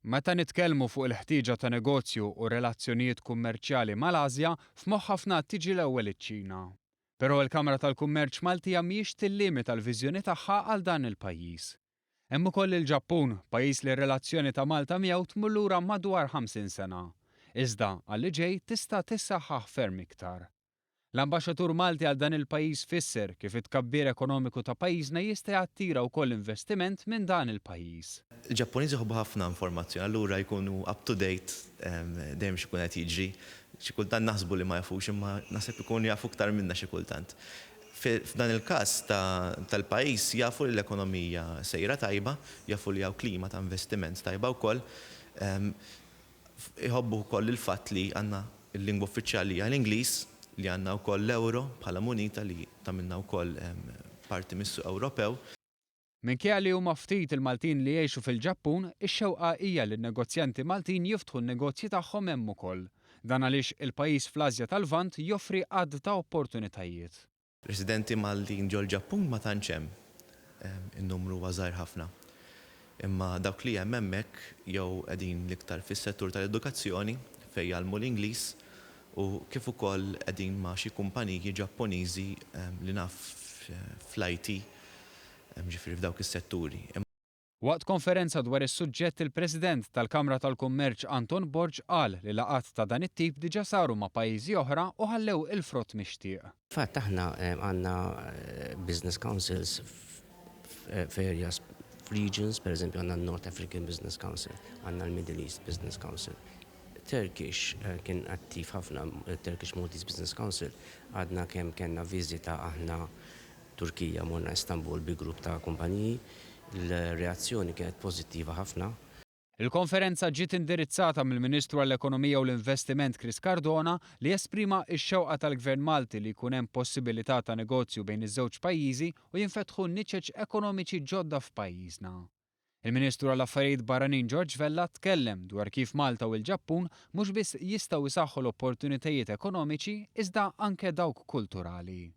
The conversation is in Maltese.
Meta nitkellmu fuq il-ħtieġa ta' negozju u relazzjonijiet kummerċjali mal-Asja, f'moħħ ħafna tiġi l-ewwel iċ-Ċina. Però il-Kamra tal-Kummerċ Maltija mhijiex tillimita l-viżjoni tagħha għal dan il-pajjiż. Hemm ukoll il-Ġappun, pajjiż li r-relazzjoni ta' Malta miegħu tmur lura madwar 50 sena. Iżda, għal li ġej tista' tissaħħaħ ferm iktar. L-Ambaxxatur Malti għal dan il-pajjiż fisser kif it-tkabbir ekonomiku ta' pajjiżna jista' jattira wkoll investiment minn dan il-pajjiż. Il-Ġappuniżi jħobbu ħafna informazzjoni, allura jkunu up to date dejjem x'ikun qed jiġri. Xi kultant naħsbu li ma jafux, imma naħseb ikunu jafu iktar minna xi kultant. F'dan il-każ tal-pajjiż jafu li l-ekonomija sejra tajba, jafu li hawn klima ta' investiment tajba wkoll. Iħobbu wkoll il-fatt li għandna l-lingwa uffiċjali hija l-Ingliż, li għandna wkoll l-ewro bħala munita li tagħmilna wkoll parti mis-suq Ewropew. Minkejja li huma ftit il-Maltin li jgħixu fil-Ġappun, ix-xewqa hija li n-negozjanti Maltin jiftħu n-negozji tagħhom hemm ukoll. Dan għaliex il-pajjiż fl-Asja tal-Lvant joffri għadd ta' opportunitajiet. Residenti Maltin ġol-Ġappun ma tantx hemm. In-numru huwa żgħir ħafna. Imma dawk li hemm hemmhekk jew qegħdin l-iktar fis-settur tal-edukazzjoni fejn jgħallmu l-Ingliż u kif ukoll qegħdin ma' xi kumpaniji Ġappuniżi li naf fl-IT, ġifieri f'dawk is-setturi. Waqt konferenza dwar is-suġġett il-President tal-Kamra tal-Kummerċ Anton Borg qal li laqgħat ta' dan it-tip diġà saru ma' pajjiżi oħra u ħallew il-frott mixtieq. Fatt aħna għandna business councils f'areas, f'regions, per eżempju għandna n-North African Business Council, għandna l-Middle East Business Council. Turkish kien attiv ħafna, Turkish Maltese Business Council, għadna kemm kellna viżita aħna Turkija, morna Istanbul bi grupp ta' kumpaniji, il-reazzjoni kienet pożittiva ħafna. Il-konferenza ġiet indirizzata mill-Ministru għall-Ekonomija u l-Investiment Chris Cardona li esprima x-xewqa tal-Gvern Malti li jkun hemm possibilità ta' negozju bejn iż-żewġ pajjiżi u jinfetħu niċeċ ekonomiċi ġodda f'pajjiżna. Il-Ministru għall-Affarijiet Barranin George Vella tkellem dwar kif Malta u l-Ġappun mhux biss jistgħu jsaħħu l-opportunitajiet ekonomiċi iżda anke dawk kulturali.